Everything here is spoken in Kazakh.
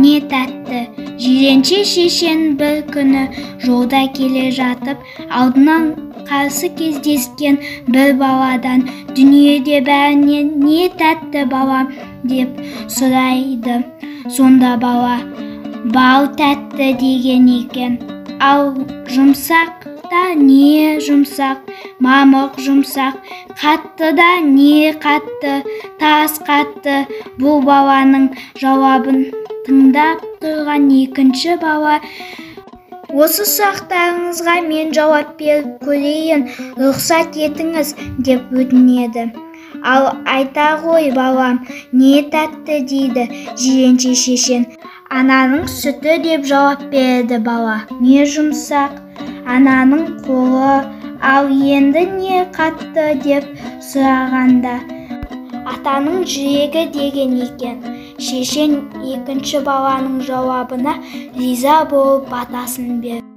Не тәтті? Жиренше шешен бір күні жолда келе жатып, алдынан қарсы кездескен бір баладан: «Дүниеде бәрінен не тәтті, балам?» – деп сұрайды. Сонда бала: «Бал тәтті», – деген екен. Ал жұмсақ та не жұмсақ? Мамық жұмсақ. Қатты да не қатты? Тас қатты. Бұл баланың жауабын тыңдап тұрған екінші бала: «Осы сұрақтарыңызға мен жауап беріп көрейін, рұқсат етіңіз», – деп өтінеді. «Ал айта ғой, балам, не тәтті?» – дейді Жиренше шешен. «Ананың сүті», – деп жауап берді бала. «Не жұмсақ?» «Ананың қолы». «Ал енді не қатты?» – деп сұрағанда, «Атаның жүрегі», – деген екен. Шешен екінші баланың жауабына риза болып, батасын берді.